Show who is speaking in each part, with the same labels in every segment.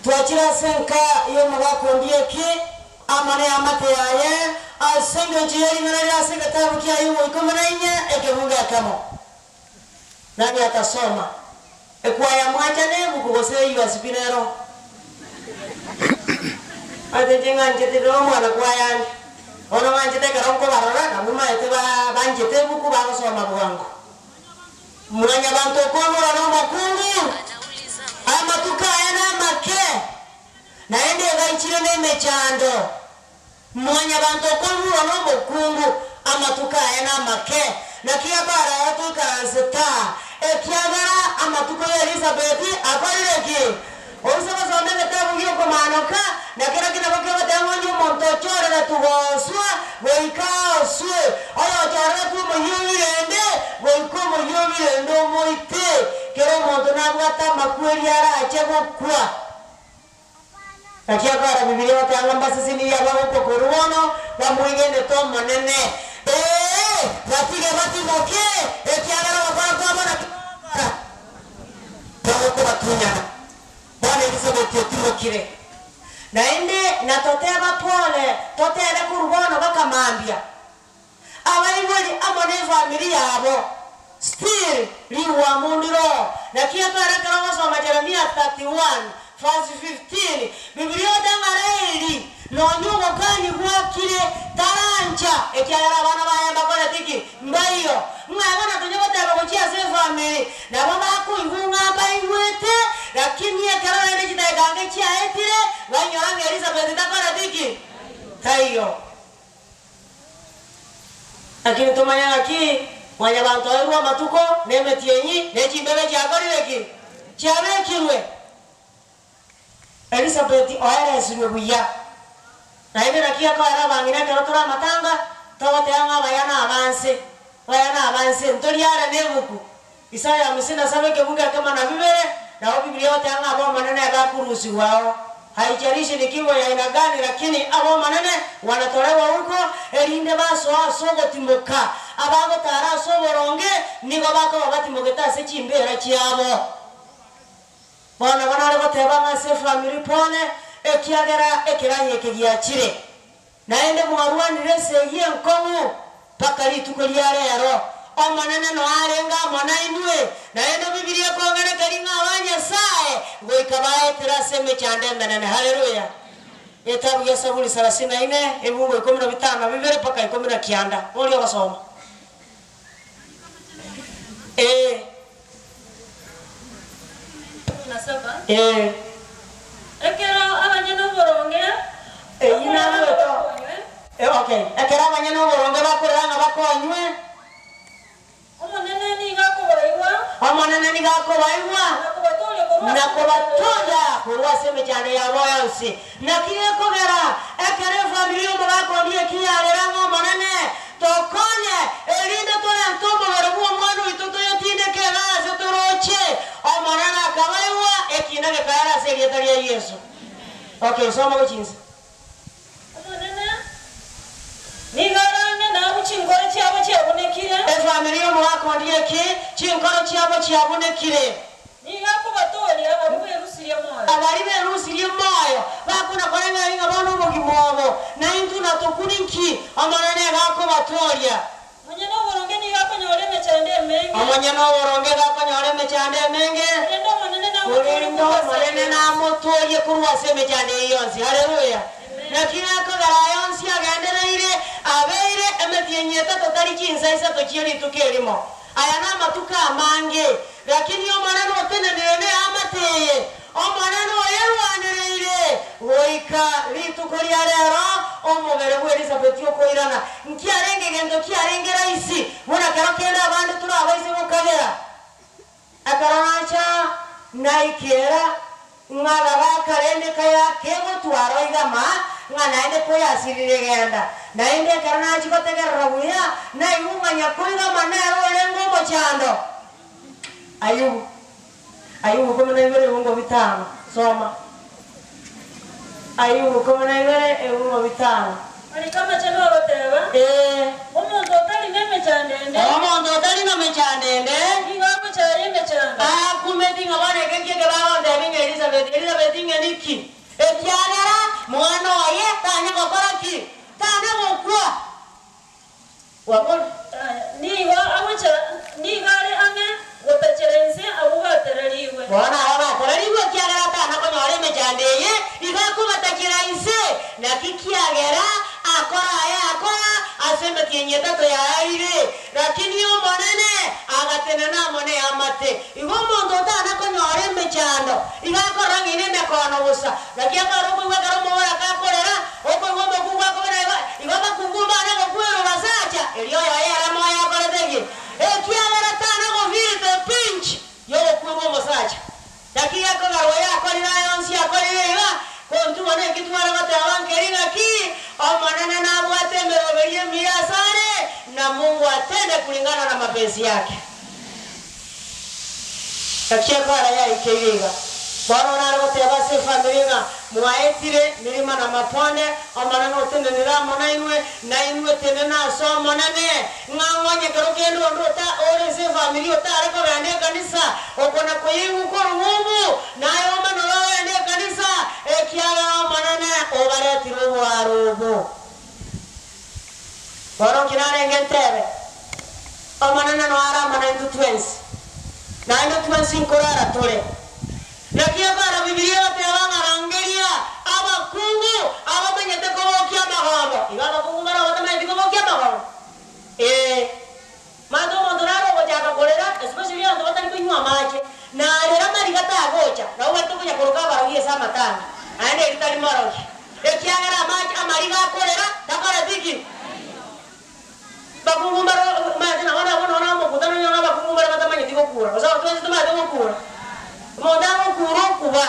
Speaker 1: Twachire ase enka y'omogaka Ondieki amo neamate yaye, ase engencho ye ring'ana rire ase egetabu kia Ayubu ikomi na inye, ekebungo ekemo. Nani atasoma? Ekwaya mwancha nebuku gose USB nero? Omanyete inche ng'anchete ndire omwana kwaya ande. Bono ng'anchete ekero nkobarora nabwo maete ba banchete ebuku bagosoma bwango. Mwanyabanto okoiborwa nomokungu, amatuko aya namake, naende egaichire nemechando. Mwanyabanto okoiborwa nomokungu, amatuko aya namake. Naki abarao toikaranse taa, ekiagera amatuko ya Elisabeti akorire ki? Oise gosoma egetabu gi'okomaanoka, na kerokio nabo kegoteba ng'a onye omonto ochoreretwe gooswa, goika aoswe, oyochoreretwe omoyio o birende, goika omoyio o birende omoite. Kera omonto nabwate amakweri arache gokwa. Naki akora Bibilia egoteba ng'a mbasesenirie abagokwa korwa bono bamwegenete Omonene. Ee, batige batimoke, ekiagera ogokora kwabo nakio bagokora. Togokobatunyana. Bono Elisabeti otimokire. Naende natoteba pole, totebe korwa bono baka mambia. Abaibori amo nefamiri yabo still rigwamu ndiro. Naki ekero ekero ogosoma Jeremia 31 verse 15, Bibilia oteba ng'a Raeli nonya ogokani gwakire tarancha ekiagera abana baye mbakoreti ki? Mbaiyo. Ng'a bono tonya goteba gochia ase efamiri nabo bakoigwa ng'a mbaigwete, lakini ekero rende chidakika ange chiaetire bainyora ng'a Elisabeth takoreti ki? Taiyo. Lakini tomanye ng'aki Mwanyabanto airwe amatuko, na emetienyi, ne chimbebe chiakorire ki? Chiabekirwe. Elisabeti oeresirwe buya. Naende naki ekoera abang'ina ekero tore amatanga, togoteba ng'a abaya nabanse, abaya nabanse, ntori are nebuku. Isaya hamsini na saba ekebungo ekemo na bibere, nabo Biblia egoteba ng'a ab'Omonene bakurusigwe ao. Haijalishi ni kifo ya aina gani, lakini ab'Omonene wanatolewa huko, erinde basoa ase ogotimoka. Abagotara ase oboronge nigo bakoba batimogete ase chimbeera chiabo. Bono nabo nare goteba ng'a ase efamiri pole, ekiagera ekeranya eke giachire. Naende mwarwanire esegi enkong'u mpaka rituko ria rero. Omonene noe arenge amo nainwe, naende Bibilia ekong'enekeria ng'a aba Nyasae goika baetire ase emechando emenene. Haleluya! Egetabu gia Saburi sarasini na ine, ebungo ikomi na bitano na bibere mpaka ikomi na kianda. Noria ogosoma? Ee. Ee.
Speaker 2: Ekero abanyene oboronge
Speaker 1: Eyio
Speaker 2: bakorera
Speaker 1: naruete
Speaker 2: ng'a bakonywe.
Speaker 1: Eh, okay. Ekero abanyene oboronge bakorera ng'a bakonywe.
Speaker 2: Omonene nigo akobaigwa.
Speaker 1: Omonene nigo akobaigwa.
Speaker 2: Na kobatooria korwa
Speaker 1: Na
Speaker 2: ase emechando
Speaker 1: kobatooria
Speaker 2: yabo.
Speaker 1: korwa ase emechando yabo yonsi. Naki gekogera ekero efamiri y'omogaka onde ekiyarera ng'a Omonene, tokonye, erinde torente omobere bw'omwana oito toyotindeke iga aase toroche. Omonene akabaigwa, ekiina gekaera ase erieta ria Yeso. Okay, soma gochia inse.
Speaker 2: Omonene nigo arang'e nabwo chinkoro chiabo chiabunekire.
Speaker 1: Efamiri y'omogaka onde eki, chinkoro chiabo chiabunekire.
Speaker 2: Nigo akobatooria abwo berusirie moyo.
Speaker 1: Abaria berusirie moyo bakona koreng'aneria ng'a bono obogima obo, na intwe natokune inki? Omonene iga akobatooria.
Speaker 2: Omonyene oboronge nigo akonyora emechando emenge.
Speaker 1: Omonyene oboronge iga akonyora emechando emenge.
Speaker 2: Korende Omonene namotoorie
Speaker 1: Korende
Speaker 2: korwa ase
Speaker 1: Omonene
Speaker 2: ayio yonsi.
Speaker 1: namotoorie korwa ase emechando eyio yonsi. Haleluya! Naki gekogera aya onsi agendereire, abeire emetienyi etato tari chinsa isato chie rituko erimo. Aya namatuko amange, lakini Omonene otenenire neamate eye, Omonene oyerwanereire goika rituko ria rero, omobere bw'Elisabeti okoirana. Nkiarenge gento kiarenge rahisi, buna kero kende abande torabaise gokagera. Ekero nacha naikera ng'a gagaka rende kaya kegotwara oigama, ng'a naende koyasirire genda. Naende ekero nachia gotegerera buya, naigwa ng'a nyakoigama nere orenge omochando. Ayubu, Ayubu ikomi na ibere ebungo bitano, soma. Ayubu ikomi na ibere ebungo bitano.
Speaker 2: Mariko Amachenu agoteba,
Speaker 1: Ee.
Speaker 2: Omonto otari nemechando ende.
Speaker 1: Omonto otari namechando ende.
Speaker 2: Nigo agochaya emechando.
Speaker 1: Akumeti ng'a bono eke nki eke bagontebia ng'a Elizabeth, Elizabeth ng'a niki? Ekiagera mwana oye tanya gokora ki? Tana gokwa. Kwabora?
Speaker 2: Nigo agocha, nigo are ang'e gotachera inse abwo batererigwe.
Speaker 1: Bono aba batererigwe ekiagera tana konyora emechando eye, igo akobatachera inse. Naki kiagera akora aya akora ase emetienyi etato yaerire, lakini Omonene agatenena amo neamate. Igo omonto otana konyora emechando, igo akorora ng'a ere emekono bosa. Naki akare okoigwa ekero omoboraka akorera, okoigwa omokungu akobera igo, igo abakungu mbare gokwerwa basacha, erio oyoye ere moyo akorete ki? Ekiagera tana go feel the pinch yogokwerwa omosacha. Naki gekogarwa oyo akorire aya onsi akorire iga, kontwe bono eki tware goteba nkeri ng'aki, Omonene nabwate emeroberio emiya asare, na Mungu atende kulingana na mapenzi yake. Naki ekora yaikeire iga. Bono nare goteba ase efamiri ng'a mwaetire milima na maponde, Omonene otenenire amo nainwe, nainwe tenena ase Omonene, ng'a ng'onye kero kende onde ota ore ase efamiri otare kogenda ekanisa, oko nakoyeigwa korwa ng'umbu, naye omanore ogende ekanisa, ekiagera Omonene obaretire oboaro obo. Bono nki narenge ntebe? Omonene noyo are amo naintwe twensi, naende twensi nkorara tore. Naki ekero Bibilia egoteba ng'a rangeria abakungu abamanyete kobokia amagombo, igo abakungu mbare abatamanyeti kobokia amagombo? Ee. Mate omonto nare ogochaka korera, especially abanto batari konywa amache, narera amariga tagocha, nabo bare tokonya koroka abarogi ase amatanga, naende eri tari morogi, ekiagera amache amariga akorera takoreti ki? Bakungu mbare omanyete nabo nabo nonya omokutano onye nonya abakungu mbare batamanyeti gokura, gose abanto bonsi tomanyete gokura? Omonto agokura okuba,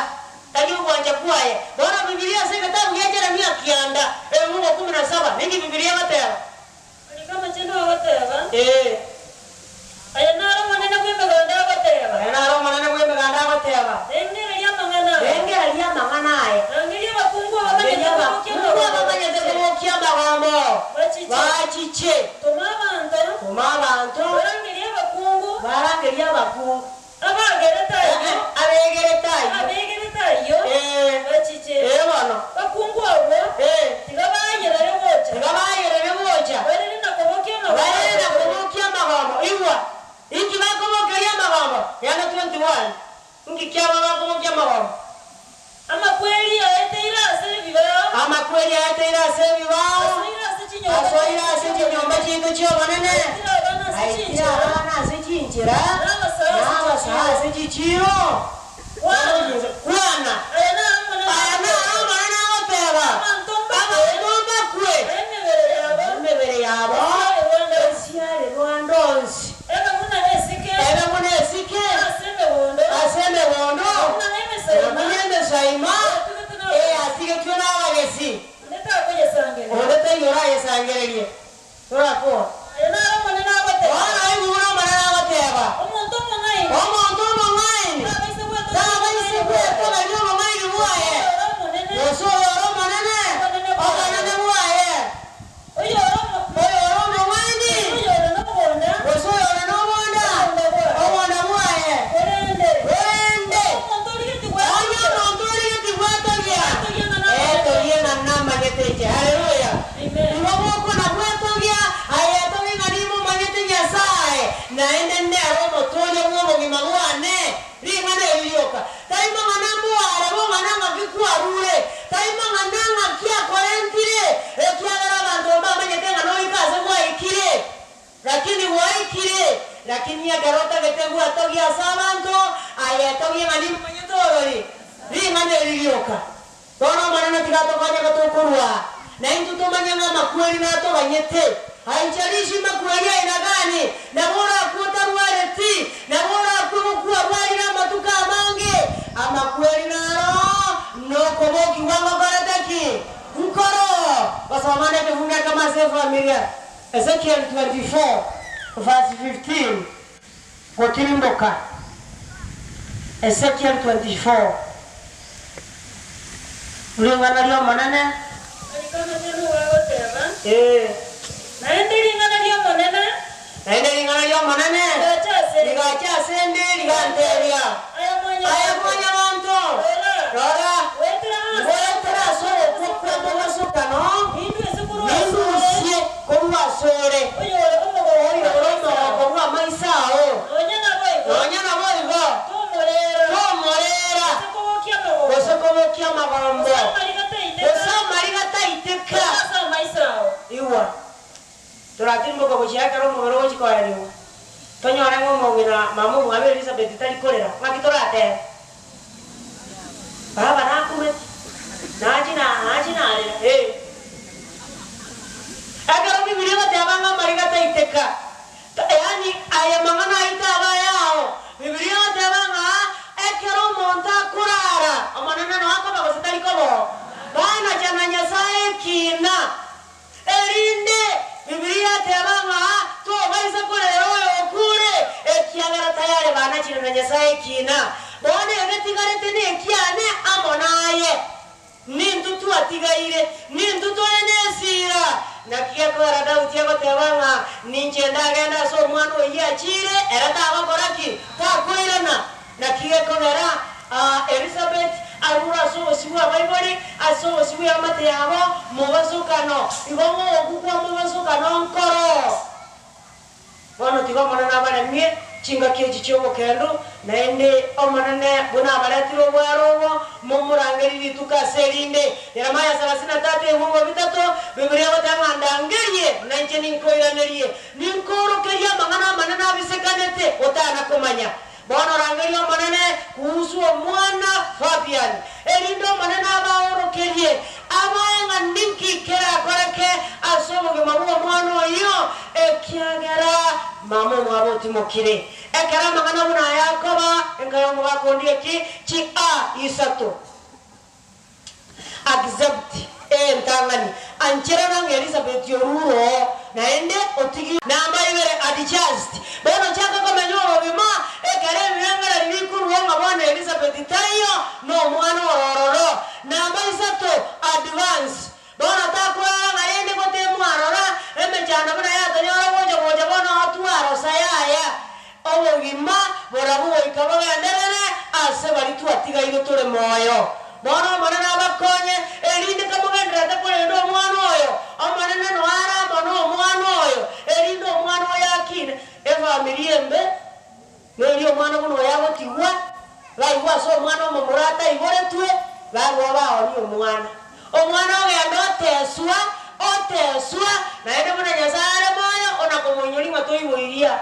Speaker 1: tari ogwancha kwaye. Bono Bibilia ase egetabu gia Jeremia kianda, emugo kumi na saba, ninki Bibilia egoteba?
Speaker 2: Mariko Amachenu agoteba,
Speaker 1: Ee.
Speaker 2: Aya naro Omonene bw'Emeganda agoteba.
Speaker 1: Aya naro Omonene bw'Emeganda agoteba.
Speaker 2: Rengereria amang'ana aya.
Speaker 1: Rengereria amang'ana aya.
Speaker 2: Rangeria abakungu abamanyete
Speaker 1: Rangeria
Speaker 2: kobokia
Speaker 1: abakungu
Speaker 2: amagombo
Speaker 1: abamanyete
Speaker 2: bachiche.
Speaker 1: kobokia amagombo
Speaker 2: Bachiche.
Speaker 1: bachiche.
Speaker 2: Toma abanto.
Speaker 1: Toma abanto.
Speaker 2: Barangerie abakungu.
Speaker 1: Barangerie abakungu.
Speaker 2: Abagerete ayio.
Speaker 1: Abegerete ayio.
Speaker 2: Abegerete ayio.
Speaker 1: Ee.
Speaker 2: Bachiche.
Speaker 1: Ee bono.
Speaker 2: Bakungu abwo.
Speaker 1: Ee.
Speaker 2: Tiga bayerere gocha.
Speaker 1: Tiga bayerere gocha.
Speaker 2: Barere na kobokia amagombo.
Speaker 1: Barere na kobokia amagombo. Igwa! Inki bakobokeria amagombo? Yohana 21. Inki kiabo bakobokia amagombo?
Speaker 2: Amakweri aeteire ase ebibao.
Speaker 1: Amakweri aeteire ase ebibao.
Speaker 2: Asoire ase chinyomba.
Speaker 1: Asoire ase chinyomba chiaito chi'obonene.
Speaker 2: Aitire abana ase
Speaker 1: Aitire
Speaker 2: chinchera.
Speaker 1: abana ase chinchera.
Speaker 2: Na abasae
Speaker 1: Na abasae ase chichiiro.
Speaker 2: Kwana.
Speaker 1: Kwana.
Speaker 2: Aya naro Omonene
Speaker 1: Aya naro Omonene agoteba.
Speaker 2: Abanto mbakwe.
Speaker 1: Abanto mbakwe.
Speaker 2: Emebere yabo.
Speaker 1: Emebere yabo.
Speaker 2: Esiarerwe ande onsi.
Speaker 1: Esiarerwe ande onsi.
Speaker 2: Ebe buna esike.
Speaker 1: Ebe buna esike.
Speaker 2: Ase emegondo.
Speaker 1: Ase emegondo.
Speaker 2: Na buna emesaima.
Speaker 1: Na buna emesaima. Eyatigetwe nabagesi.
Speaker 2: Onde takoyesangereria.
Speaker 1: Onde taiyo orayesangererie. Torakoa.
Speaker 2: Aya naro Omonene agoteba.
Speaker 1: Bono aigwe buna Omonene agoteba.
Speaker 2: Omonto omong'aini.
Speaker 1: Omonto omong'aini.
Speaker 2: Tabaisa
Speaker 1: Tabaisa gwetogeria obong'aini bwaye.
Speaker 2: Gose oyore omonene.
Speaker 1: Gose oyore omonene. Obonene bwaye.
Speaker 2: Oyore
Speaker 1: Oyore omong'aini.
Speaker 2: Oyore nobonda.
Speaker 1: Gose oyore nobonda.
Speaker 2: Obonda bwaye.
Speaker 1: Obonda bwaye.
Speaker 2: Korende.
Speaker 1: Korende.
Speaker 2: Omonto origetie
Speaker 1: Onye
Speaker 2: gwetogia.
Speaker 1: omonto origetie gwetogia.
Speaker 2: Etogie ng'a
Speaker 1: Etogie
Speaker 2: namanyete.
Speaker 1: ng'a namanyete inche. Haleluya.
Speaker 2: Amen.
Speaker 1: Igo gokona gwetogia, aye etogie ng'a nimomanyete Nyasae, naende nere omotoria bw'obogima bwane. Ring'ana eri rioka. Tai mang'ana mboare bong'ana ng'aki kwarure, tai mang'ana ng'aki akorentire, ekiagera abanto mbamanyete ng'a noike ase gwaikire. Lakini gwaikire, lakini ekero otagete gwatogia ase abanto, aye etogie ng'a nimomanyete orori. Ring'ana eri rioka. Bono Omonene tiga atokonye gotokorwa, na intwe tomanye ng'a amakweri natoganyete. Haijalishi makweri aina gani, nabo orakwe otarwareti, nabo orakwe gokwa rwarire amatuko amange, amakweri naro nokobokigwa ngokorete ki? Nkoro! Gosoma nekefungo ekemo ase efamilia, Ezekiel 24 verse 15 gotirimboka. Ezekiel 24. Ring'ana ri'Omonene.
Speaker 2: Mariko Amachenu agoteba.
Speaker 1: Ee.
Speaker 2: Naende ring'ana ri'Omonene.
Speaker 1: Naende ring'ana ri'Omonene.
Speaker 2: Rigacha ase 'nde.
Speaker 1: Rigacha ase 'nde, riganteebia,
Speaker 2: Aye
Speaker 1: Aye Mwanyabaanto,
Speaker 2: Rora,
Speaker 1: rora,
Speaker 2: goetera ase
Speaker 1: ngoetera ase ogokwa kw'omobosokano,
Speaker 2: nindusie korwa asore.
Speaker 1: Nindusie korwa asore.
Speaker 2: Oyore omogoko
Speaker 1: Oyore omogoko bw'amaiso ao.
Speaker 2: Nonya naboigo.
Speaker 1: Nonya naboigo.
Speaker 2: Tomorera.
Speaker 1: Tomorera.
Speaker 2: Gose kobokia amagombo.
Speaker 1: Gose kobokia amagombo.
Speaker 2: Gose amariga taiteka.
Speaker 1: Gose amariga taiteka.
Speaker 2: Korwa ase amaiso ao.
Speaker 1: Igwa, toratirimboka gochia ekero omobere ogochia koerigwa, tonyore ng'a omong'ina mama omwabo Elisabeti tari korera, ng'aki toratebe? Baba nakumeti, nachi na nachi narera, ee. Ekero Bibilia egoteba ng'a amariga taiteka, Yaani aya mang'ana aito abe ayao. Bibilia egoteba ng'a ekero omonto akorara, Omonene noe akoba gose tari koba oo. Banacha na Nyasae ekina. Erinde, Bibilia yateba ng'a tobaisa korera oyo okure, ekiagera tayare banachire na Nyasae ekina. Bono egetigarete nekiane amo naye. Nintwe twatigaire, nintwe tore nesira. Naki gekoera Daudi agoteba ng'a, Ninche ndagende ase omwana oyio achiire, ere tagokora ki? Takoirana. Naki gekogera Elisabeti arure ase obosio bw'abaibori, ase obosio bw'eamate yabo, mobasokano. Igo ng'ogokwa kwa mobasokano nkoro. Bono tiga Omonene abaremie chingaki echi chi'obokendu, naende Omonene buna abaretire obwaro obo, momorangerie rituko ase erinde. Yeremia 33 ebungo bitato, Bibilia egoteba ng'a ndangerie, na inche ninkoiranerie, ninkoorokerie amang'ana amanene abisekanete otana komanya. Bono rangeria Omonene kuhusu omwana Fabian, erinde Omonene abaorokerie, abae ng'a ninki kerakoreke ase obogima bw'omwana oyio, ekiagera mama omwabo otimokire. Ekero amang'ana buna aya akoba, enka y'omogaka onde eki chi a isato. Accept, entang'ani, ancherana ng'a Elisabeti orure oo, naende otige. Namba ibere, adjust, bono chaka komenya obogima ekero ebirengererio bikorwa ng'a bono Elisabeti taiyo na omwana ore ororo. Namba isato, advance, bono takorara ng'a rende gotemwarora emechando buna yatonyora gocha gocha bono otwarosa yaya. Obogima borabwo goika bogenderere ase baria twatigairwe tore moyo. Bono Omonene abakonye, erinde kamogendererete korenda omwana oyo, Omonene noe are amo nomwana oyo, erinde omwana oyo akine. Efamiri embe neria omwana buna oyo agotigwa, baigwa ase omwana omomura ataiboretwe, barua baonia omwana. Omwana ogenda oteswa, oteswa, naende buna Nyasae are moyo, ona-komoinyoria ng'a toiboiria,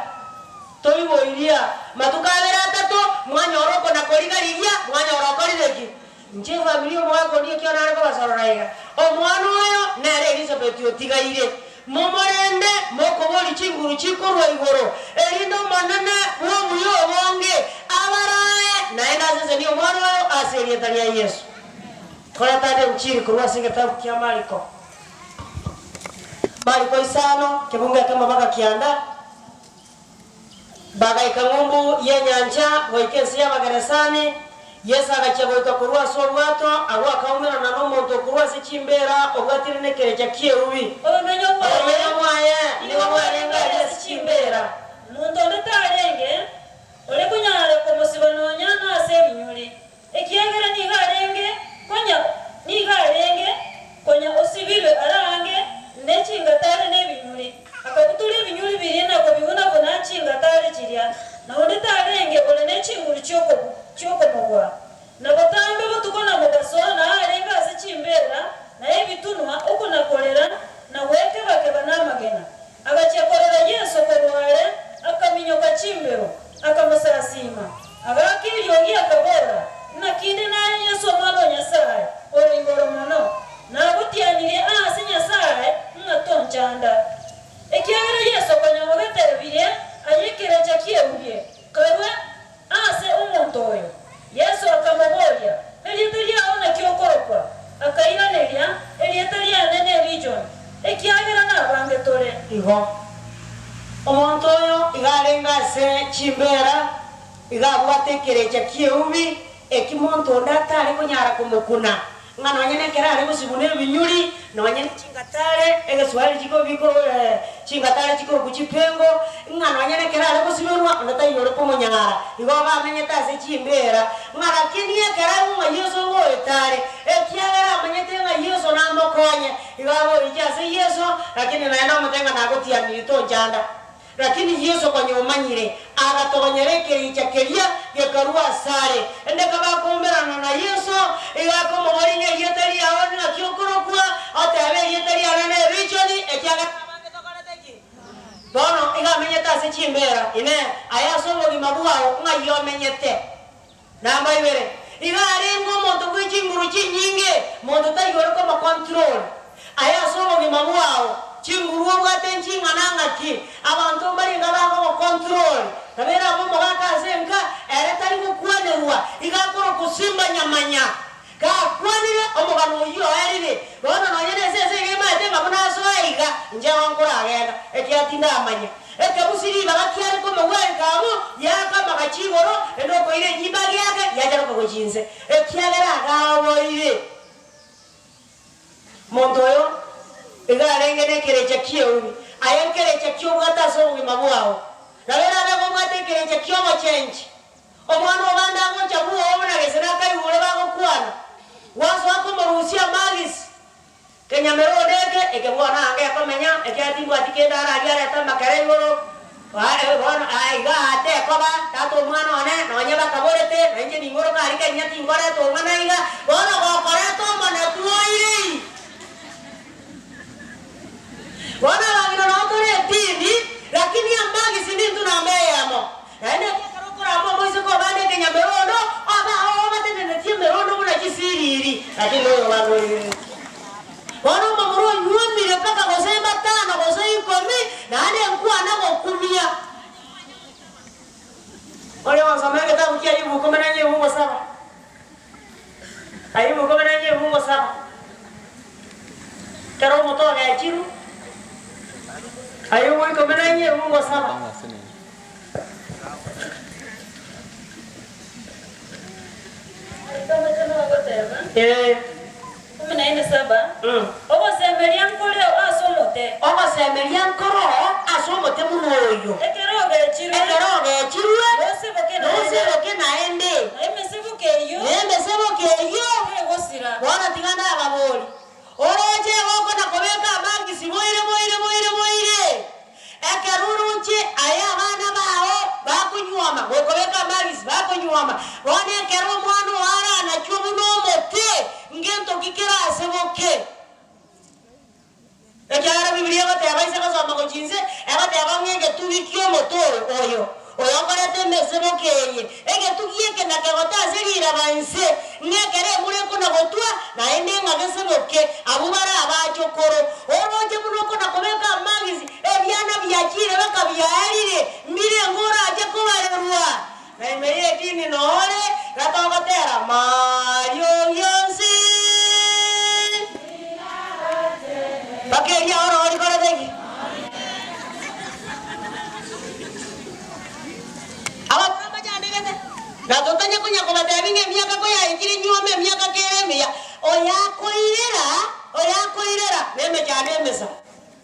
Speaker 1: toiboiria. Matuko abere atato, mwanyora okona-koriga-rigia, mwanyora okorire ki? Inche efamiri y'omogaka oria ekio nare kobasorora iga, omwana oyo nere Elisabeti otigaire, momorende mokoboria chinguru chikorwa igoro, erinde Omonene bw'obuya obonge abarae, naende asesenie omwana oyo ase erieta ria Yeso. Koreta ande enchiri korwa ase egetabu kia Mariko. Mariko isano, kebungo ekemo mpaka kianda. Bagaika ng'umbu y'enyancha goika ense y'Abageresani. Yeso agachia goika korwa ase obwato, agwo akaumerana nomonto okorwa ase chimbeera obwatire nekerecha ki'eubi.
Speaker 2: Obomenyo bwaye
Speaker 1: Obomenyo bwaye nigo bwarenge aria ase chimbeera.
Speaker 2: Monto onde tarenge ore konyara komosiba nonya nase ebinyuri, Ekiagera nigo arenge konya nigo arenge konya osibirwe are ange ne chingatare na ebinyuri, akabutora ebinyuri biria na kobibuna-buna chingatare chiria, na onde tarenge ore ne chinguru chi'okomobua. Na botambe botuko na mobaso nao arenge ase chimbeera na ebitunwa okona-korera na gwekeba-keba namagena. Agachia korora Yeso korwa are, akaminyoka chimbero, akamosasiima. Agaaka eriogi akabora, Naki inde naye Yeso Omwana o Nyasae ore Igoro Mono? Nagotianirie aase Nyasae ng'a tonchanda. Ekiagera Yeso konya ogetebirie aye ekerecha ki'eubi, Karue aase omonto oyo. Yeso akamoboria, Erieta riao naki okorokwa? Akairaneria, Erieta riane ne Legion, ekiagera nabange tore.
Speaker 1: Igo omonto oyo iga arenge ase chimbeera, iga abwate ekerecha ki'eubi, eki monto onde atare konyara komokuna. Ng'a nonye nekero are gosibwa nebinyuri, nonye ne chingatare, egeswahili chiko biko chingatare chikorokwa chipengo, ng'a nonye nekero are gosiberwa, onde taiyo ore komonyara. Igo bamenyete ase chimbeera, ng'a lakini ekero aigwa ng'a Yeso ngoeta are, ekiagera amanyete ng'a Yeso namokonye, igo agoicha ase Yeso, lakini naende omote ng'a nagotianirie tonchanda. Lakini Yeso konya omanyire, agatogonyera ekerecha keria gekarua asare. Ende kabakoumerana na Yeso, igo akomoboria ng'a erieta riao naki okorokwa, otebe erieta riane ne Regioni, ekiagera abange tokorete ki? Bono igo amenyete ase chimbeera. Inee! Aye ase obogima bwao ng'ai omenyete? Namba ibere, igo arenge omonto bwe chinguru chinyinge, monto taiyo ore komocontrol. Aye ase obogima bwao, chinguru obwate nching'ana ng'aki, abanto mbarenge abagogocontrol. Nabere amo omogaka ase enka, ere tari gokwanerwa, igo akorokwa simba nyamanya. Gakwanire, omogano oyio oerire. Bono nonya nesese iga emaete ng'a buna asoe iga, inche igo nkoragenda, ekiagera tindamanya. Ekebusi ribaga kiare komogwenka abwo, giaka amagacho igoro, naende okoira enyimba giake, giacharoka gochia inse, ekiagera agaoboire. Monto oyo iga arenge nekerecha ki'eubi, aye nkerecha ki obwate ase obogima bwao? Nabo erabe gobwate ekerecha ki'obochenchi. Omwana o bande agocha bwoo buna gese nakaigure bagokwana, gwasoa komorusia amagisi. Kenyamera onde eke, eke bono ange ekomenya, ekiagera timbwati kende araria arete amakere igoro, bono iga atekoba, tata omwana one, nonye bakaborete, na inche ning'oroka aria kenya tinkoreta omwana iga, bono gokoreta omonetwa oirei. Bono abang'ina nao tore etindi, lakini amagisi nintwe namba eyemo. Naende ekero okorama omoiseke obande ekenyamerondo, obe ao obatenenetie emerondo buna chisiriri, lakini oyo obande oirire. Bono omomura onyuomire mpaka gose batano gose ikomi, naende nkwana gokumia. Oria ogosoma egetabu kia Ayubu komena Ayubu gosaba. Ayubu komena Ayubu gosaba. Kera omote ogechirwe, Ayubu ikomi na Ayubu gosaba. Ee.
Speaker 2: Ogosemeria nkoreo ase omote.
Speaker 1: Ogosemeria nkoreo ase omote buna oyo.
Speaker 2: Ekero ogechirwe.
Speaker 1: Ekero ogechirwe.
Speaker 2: Noseboke naende.
Speaker 1: Noseboke naende.
Speaker 2: Na emeseboko eyio.
Speaker 1: Na emeseboko eyio.
Speaker 2: Tegosira.
Speaker 1: Bono tiga ndababorie, Oroche egokona kobeka amangisi boire boire boire boire? Ekero oroche aye abana bao bakonyuoma, gokobeka amagisi bakonyuoma, bono ekero omwana oo aranachwe buna omote, ngento ki keraseboke? Ekiagera Bibilia egoteba ase gosoma gochia inse, egoteba ng'a egetugi ki'omote oyo oyo oyokoreta emeseboko eye, egetugi eke nakegote ase riraba inse, ng'a ekero embura ekona-gotwa, naende ng'a geseboke, abwo bare abachokoro. Oroche buna okona-kobeka amagisi, ebiana biachire bakabiaerire, mbirenge orache kobarerwa. Na ime y'edini nore, gatogotera Mario gionsi. Mpaka eria oroho rikorete ki? Abamura mbachandegete, na totanya konya kobatebia ng'a emiaka koyaikire nyuoma emiaka kere emiya, oyakoirera, oyakoirera nemechando emesa.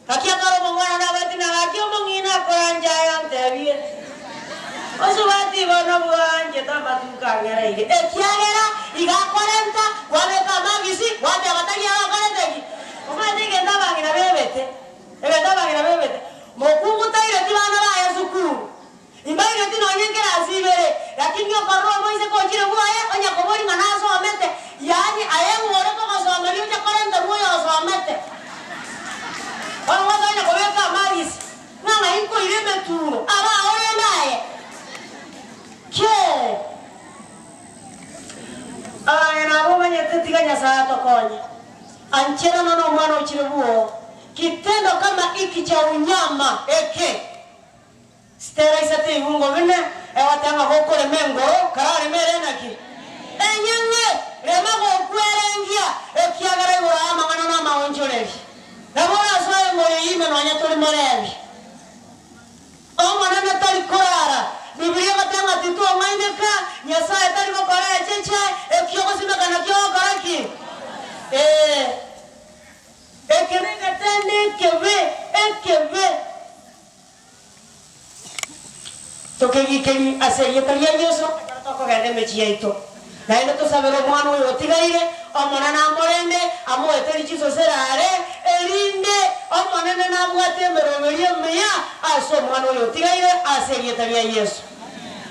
Speaker 1: Gaki akare omong'wana nabwate na gaki omong'ina akoranche aye antebie, Osubati bono bwanchete amatuko ang'ereire, ekiagera iga akorenta, kwabeka amagisi, gwateba tari ere okorete ki? Omanyete egento abang'ina bebete, egento abang'ina bebete, mokungu taireti bana baye esukuru, Imbaireti nonya ekerasi ibere, lakini okorora omoiseke ochire bwoye, onya koboria ng'a nasomete, yaani aye ng'o ore kogosomeria oche korenterwa oyo osomete. Bono gotonya kobeka amagisi, ng'a ng'ai nkoira emeturo, aba orende aye. Kiee! Abang'ina abwo omanyete tiga Nyasae atokonye. Ancherana nomwana ochire bwoo, kitendo kama iki cha unyama eke. Stella ise teigwa buna egoteba ng'a gokorema engoro, karareme ere naki? Enyang'e, rema gokwerengia, ekiagera igoro y'amang'ana namaonchoreri. Nabo orasoe engoro eyio ime nonya tori morebi. Omonene tari korara. Bibilia egoteba ng'a titong'aineka, Nyasae tari gokora echeche, ekio ogosimeka nakio ogokora ki? Tokegikerie ase erieta ria Yeso ekero tokogenda emechie yaito. Naende tosabere omwana oyo otigaire, Omonene amorende, amoeterie chisosera are, erinde Omonene nabwate emeroberio emiya ase omwana oyo otigaire ase erieta ria Yeso.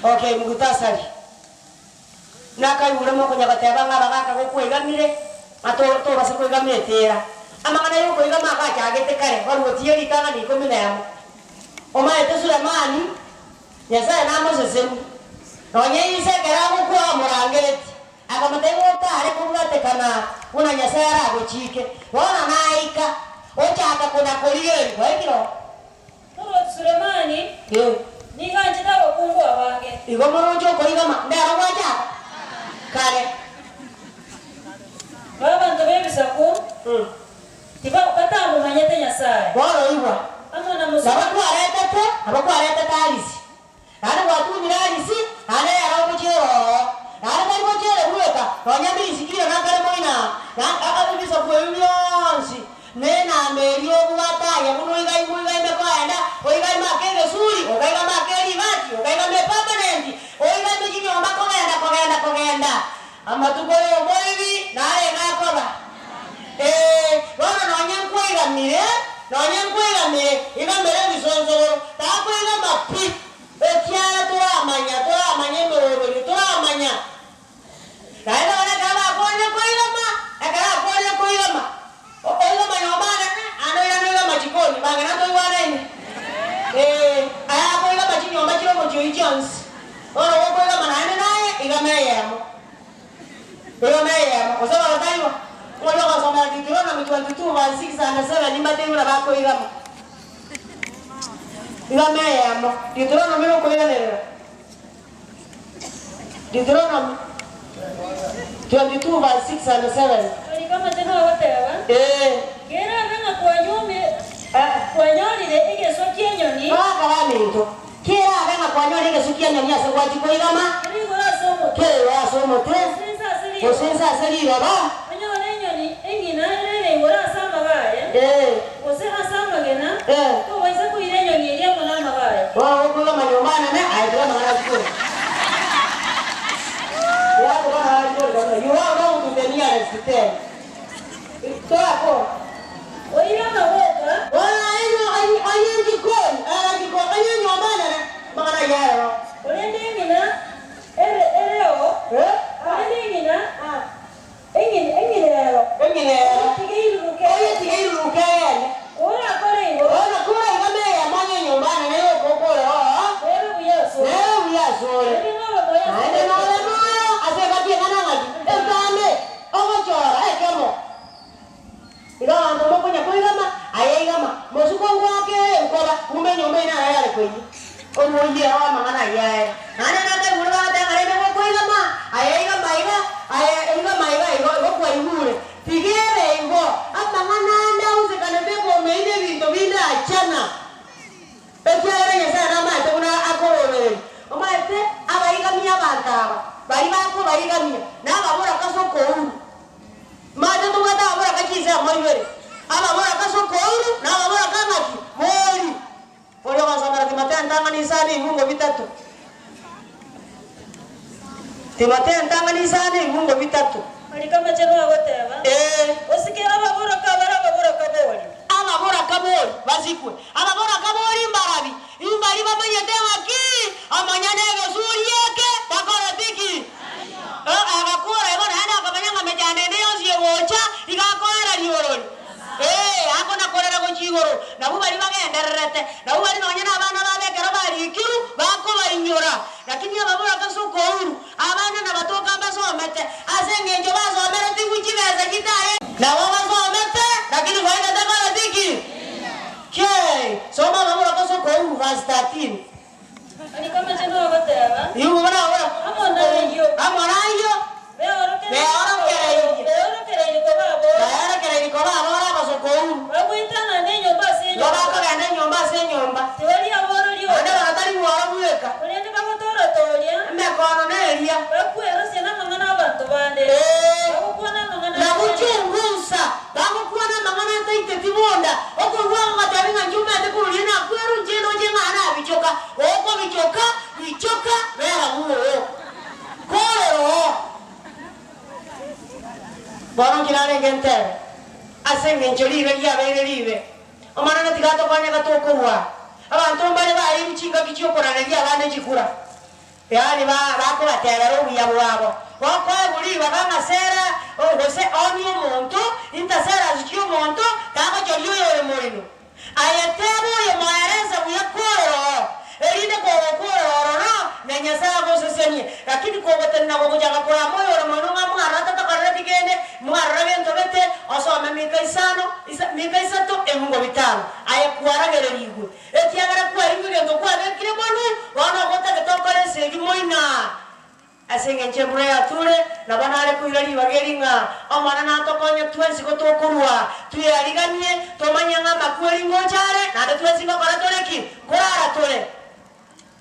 Speaker 1: Okay, mugutasari. Nakaigure mokonya goteba ng'a abagaaka gokwaigamire, ng'a to tobasa koigama etera. Amang'ana y'okoigama agachagete kare, baruotie ritang'ani ikomi nemo. Omaete Sulemani, Nyasae namosesenie, nonya inse ekero agokwa amorangeretie, akamotebia otare kobwatekana buna Nyasae aragochike. Bono naika, ochaka kona-korigereria. Gwaikire oo.
Speaker 2: Omorwoti Sulemani nigo anchete abakungu abange.
Speaker 1: Igo moroche okoigama ndero gwachaka kare.
Speaker 2: B'abanto b'ebisaku tibatamomanyete Nyasae.
Speaker 1: Bono igwa,
Speaker 2: Amo na Musa.
Speaker 1: nabo kwaretete, nabo kwaretete Arisi, naende gwatunyire Arisi, naende ere ogochiera oo, naende tari gochiera bweka, nonya mbisikire nakare moino aa, na ebisaku ebio bionsi Nenamba eria obwate aye buna oigaime oigaime koenda, oigaime ake egesuri, okaigama ake eribati, okaigama epamanenti, oigaime chinyomba kogenda kogenda kogenda. Amatuko y'omoibi narenge akoba. Ee, bono nonye nkwaigamire, nonye nkwaigamire, igamere ebisonsogoro, takoigama pi, ekiagera toramanya, toramanya emeroberio, toramanya. Naende bono ekero bakoorire koigama, ekero akoorire koigama, oigama nyomba anene, ande oirane oigama chikoni, bang'ina ntoigwanaine? Ee, aya akoigama chinyomba chire omochie oyio chionsi. Bono gokoigama naende naye, igama eyemo, igama eyemo, gose bono taibo? Oria ogosomera Deuteronomy 22 verse 6 and 7 mbatebie buna bakoigama. Igama eyemo, Deuteronomy gokoiganerera. Deuteronomy 22 verse 6 and 7.
Speaker 2: Torika amachenu agoteba,
Speaker 1: Ee.
Speaker 2: Kerabe ng'a kwanyuomire, kwanyorire egeswa ki'enyoni.
Speaker 1: Baka baminto, kerabe ng'a kwanyorire egeswa ki'enyoni ase gwachia koigama,
Speaker 2: Kere igoro ase omote.
Speaker 1: kere igoro ase omote,
Speaker 2: Gose inse ase riroba.
Speaker 1: gose inse ase riroba.
Speaker 2: Onyore enyoni eng'ina erere igoro ase amaga aye,
Speaker 1: Ee.
Speaker 2: gose ase amagena,
Speaker 1: Ee.
Speaker 2: tobaisa koira enyoni eria amo namaga aye.
Speaker 1: Bono gokoigama nyomba anene, aye tiga amang'ana achikore. Tiga amang'ana achikore kabisa. You are wrong to the nearest ten. Torakora.
Speaker 2: Oire amagoka.
Speaker 1: Bono aye onye jikoni, ere jikoni, onye nyomba enene, amang'ana ayio aroro.
Speaker 2: Korende eng'ina ere ereo, korende eng'ina Eng'ina ero.
Speaker 1: Eng'ina ero.
Speaker 2: Oyetige iruruke.
Speaker 1: Oyetige iruruke eyene.
Speaker 2: Korakore igo.
Speaker 1: Bono kora iga meyemo onye enyomba enene y'okokora oo.
Speaker 2: Nere buya asore.
Speaker 1: Nere buya asore.
Speaker 2: Naende nobe moyo ase
Speaker 1: Naende nobe moyo ase egati eng'ana ng'aki? Entambe. Ogochora ekemo. Iga abanto mokonya koigama, aye igama, mosuko ngoake enkoba, kumbe enyomba eye naro yare koiyia. Omoyia oo amang'ana ayio aye. Naende nakaigure bagoteba ng'a rende gokoigama, aye igama iga, aye igama iga igo, igo kwaigure. Tiga ebe igo, amang'ana ande ausekanete ekomei na ebinto binde achana. Ekiagera Nyasae namaete buna akorobereria, omanyete abaigamia abanto aba, baria bakobaigamia, nababoraka ase okouru. Manyete ntobwate ababoraka chinsemo ibere, ababoraka ase okouru na ababoraka ng'aki? Bori. Oria ogosomera Timotheo entang'ani isano ebibungo bitato. Timotheo entang'ani isano ebibungo bitato.
Speaker 2: Mariko amachenu agoteba,
Speaker 1: Ee.
Speaker 2: Osike ababoraka abare ababoraka bori.
Speaker 1: Ababoraka bori basikwe. Ababoraka bori mbarabi? Imbari bamanyete ng'aki omonyene egesuri eke takoreti ki? Agakora igo naende akamanya ng'a emechando ende yonsi egocha iga akoera riorori. Ee, akona-korera gochia igoro. Nabwo baria bagendererete, nabwo baria nonya nabana babo ekero barikirwe, bakobainyora. Lakini ababoraka ase okouru, abana nabatoka mbasomete, ase engencho basomeretigwe chibesa chitare. Nabo basomete, lakini faida takoreti ki? Ki? Soma ababoraka ase okouru, verse 13.
Speaker 2: Mariko amachenu agoteba,
Speaker 1: Nigo barabora,
Speaker 2: Amo nayio.
Speaker 1: Amo nayio. Beorokereirie.
Speaker 2: Beorokereirie koba aboro.
Speaker 1: Beorokereirie koba aboro abasokouru.
Speaker 2: Bagoetanana enyomba ase
Speaker 1: Igo
Speaker 2: enyomba.
Speaker 1: bakogenda enyomba ase enyomba.
Speaker 2: Tibari aboro rioka.
Speaker 1: Naende bagatari bworo bweka.
Speaker 2: Korende bagotora-toria.
Speaker 1: Emekono neria.
Speaker 2: Bakwerosia namang'ana 'abanto bande.
Speaker 1: Ee.
Speaker 2: Bagokwana amang'ana
Speaker 1: Na
Speaker 2: ande.
Speaker 1: gochungusa, bagokwana amang'ana ataiteti bonda, okoigwa agogoteebia ng'a inche omanyete korwa riria nakwerwa, inche ndoche ng'a nabichoka, okobichoka, bichoka. Narenge ntebe, ase engencho riire riabeire riibe. Omonene tiga atokonye gatokorua. Abanto mbare baeirwe chingaki chi'okorareria abande chikura, yaani bakobatebera obuya bwabo. Gokoegwa ribaga ng'a sera gose onie omonto, intercessors chi'omonto, tagochoria oyore morino. Aye teba oyomoerese buya korora oo, erinde kogokorora ororo, na Nyasae agosesenie. Lakini kogotenena gogochaka korama oyore moino ng'a mwarora tatakorereti kende, mwarora gento gete, osome mika isano, isa, mika isato, ebungo bitano, aye kwaragererigwe, ekiagera kwaeirwe egento kwabekire monwe, bono ogotagete okore esegi moino aa. Ase engencho embura yature, nabo nare koira ribaga eri ng'a Omonene atokonye twensi gotokorua, tweariganie, tomanye ng'a amakweri ngocha are, naende twensi ngokora tore ki? Nkorara tore.